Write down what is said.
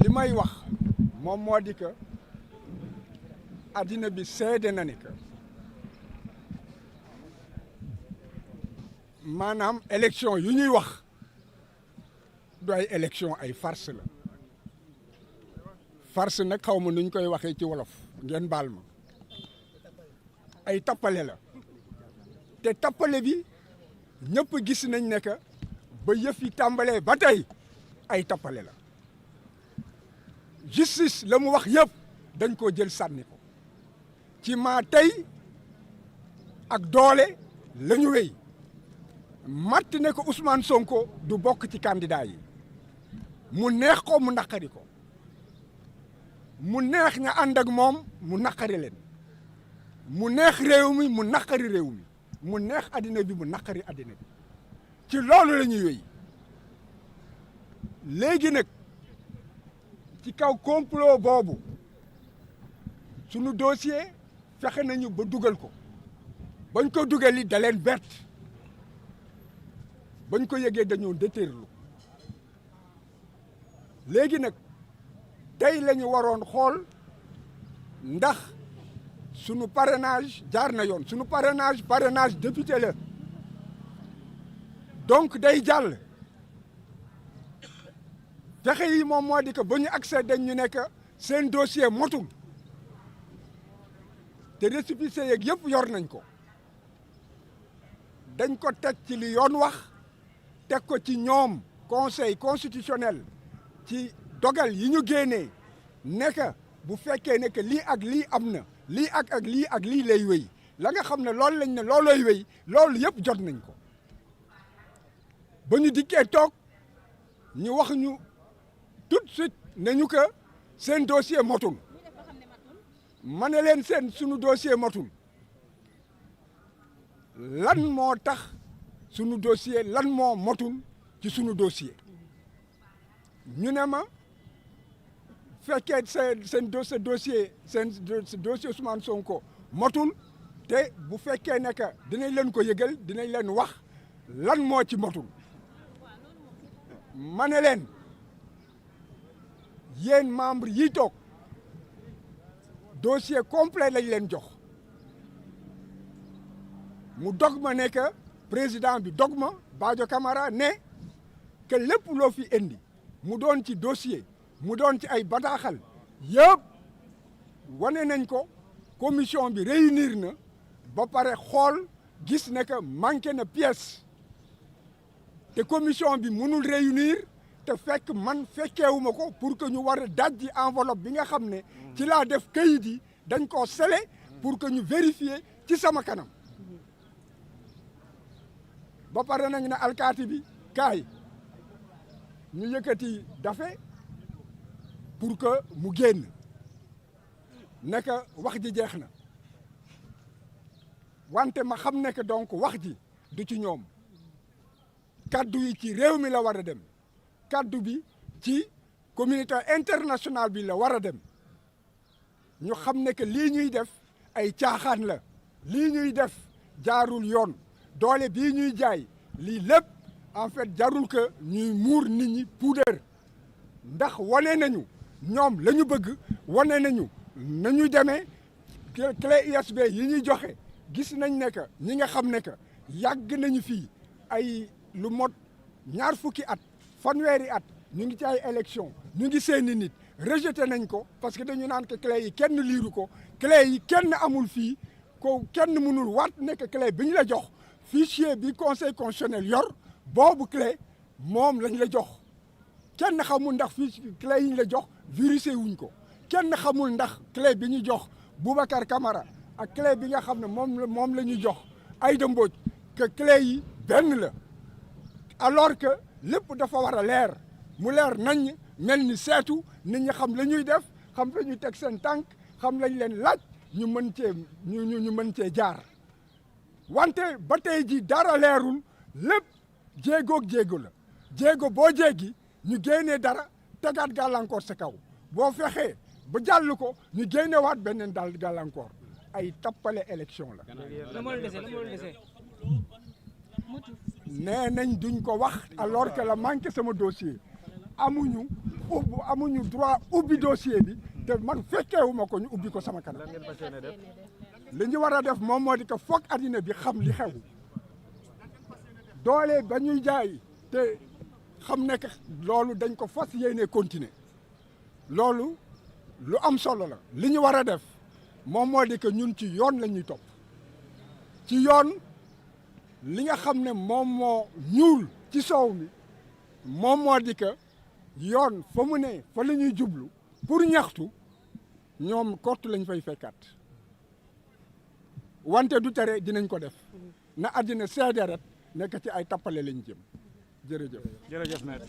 li may wax moom moo di que addina bi seede na ni que maanaam élection yu ñuy wax du ay élection ay farce la farce nag xaw ma nuñ koy waxee ci wolof ngeen baal ma ay tappale la te tappale bi ñëpp gis nañ ne que ba yëf yi tàmbalee ba tey ay tappale la justice la mu wax yëpp dañ koo jël sànni ko ci maa tey ak doole la ñu wéy matt ne ko Ousmane Sonko du bokk ci candidat yi mu neex ko mu naqari ko mu neex ña ànd ak moom mu naqari leen mu neex réew mi mu naqari réew mi mu neex addina bi mu naqari addina bi ci loolu la ñuy wéy léegi nag ci kaw complot boobu sunu dossier fexe nañu ba dugal ko bañ ko dugal li da leen bett bañ ko yëgee dañoo déterlu léegi nag tey la ñu waroon xool ndax sunu parrainage jaar na yoon sunu parrainage député la donc day jàll fexe yi moom moo di que ba ñu accès dañ ñu nekk seen dossier motul te récépissé yeeg yëpp yor nañ ko dañ ko teg ci li yoon wax teg ko ci ñoom conseil constitutionnel ci dogal yi ñu génnee nekk bu fekkee ne que lii ak lii am na lii ak lii lay wéy la nga xam ne loolu lañ ne loolooy wéy loolu yëpp jot nañ ko ba ñu dikkee toog ñu wax ñu tout de suite ne ñu que seen dossier motul ma ne leen sunu dossier motul lan moo tax sunu dossier lan moo motul ci sunu dossier ñu ne ma fekkee seen dossier Ousmane Sonko motul te bu fekkee ne que dinañ leen ko yëgal dinañ leen wax lan moo ci motul ma ne leen yéen membre yi toog dossier complet lañ leen jox mu dog ma ne que président bi dog ma Badio Camara ne que lépp loo fi indi mu doon ci dossier mu doon ci ay bataaxal yëpp wane nañ ko commission bi réunir na ba pare xool gis ne que manqué na pièce te commission bi mënul réunir te fekk man fekkeewuma ko pour que ñu war a dajji enveloppe bi nga xam ne ci laa def kayit yi dañ koo scellé pour que ñu vérifier ci sama kanam ba pare nañ ne alkaati bi kaay ñu yëkkati dafe pour que mu génn nekk wax ji jeex na wante ma xam ne que donc wax ji du ci ñoom kaddu yi ci réew mi la war a dem kaddu bi ci communauté internationale bi la war a dem ñu xam ne que lii ñuy def ay caaxaan la lii ñuy def jaarul yoon doole bii ñuy jaay lii lépp en fait jarul que ñuy muur nit ñi puudar ndax wane nañu ñoom la ñu bëgg wane nañu nañu demee clé USB yi ñuy joxe gis nañ ne que ñi nga xam ne que yàgg nañu fii ay lu mot ñaar fukki at fanweeri at ñu ngi ci ay élection ñu ngi seeni nit rejeté nañ ko parce que dañu naan que clé yi kenn liiru ko clé yi kenn amul fii ko kenn mënul waat nekk clé bi ñu la jox fichier bi conseil constitutionnel yor boobu clé moom lañ la jox kenn xamul ndax fii clé yi ñu la jox virusé wuñ ko kenn xamul ndax clé bi ñu jox Boubacar Camara ak clé bi nga xam ne moom la ñuy jox Aïda Mbodj que clé yi benn la alors que lépp dafa war a leer mu leer nañ mel ni seetu nit ñi xam la ñuy def xam la ñuy teg seen tànk xam lañ leen laaj ñu mën cee ñu mën cee jaar wante ba tey ji dara leerul lépp jéegoog jéego la jéego boo jéegi ñu génnee dara tegaat gàllankoor sa kaw boo fexee ba jàll ko ñu génnewaat beneen daal gàllankoor ay tappale élection la nee nañ duñ ko wax alors que la manqué sama dossier amuñu droit ubbi dossier bi te man fekkeewuma ko ñu ubbi ko sama kanam li ñu war a def moom moo di que foog addina bi xam li xew doole ba ñuy jaay te xam ne que loolu dañ ko fas yéene continuer loolu lu am solo la li ñu war a def moom moo di que ñun ci yoon la ñuy topp ci yoon li nga xam ne moom moo ñuul ci soow mi moom moo di que yoon fa mu ne fa la ñuy jublu pour ñaxtu ñoom kott lañ fay fekkaat wante du tere dinañ ko def na àddina seede rek nekk ci ay tappale lañ jëm jërëjëf. jërëjëf maître.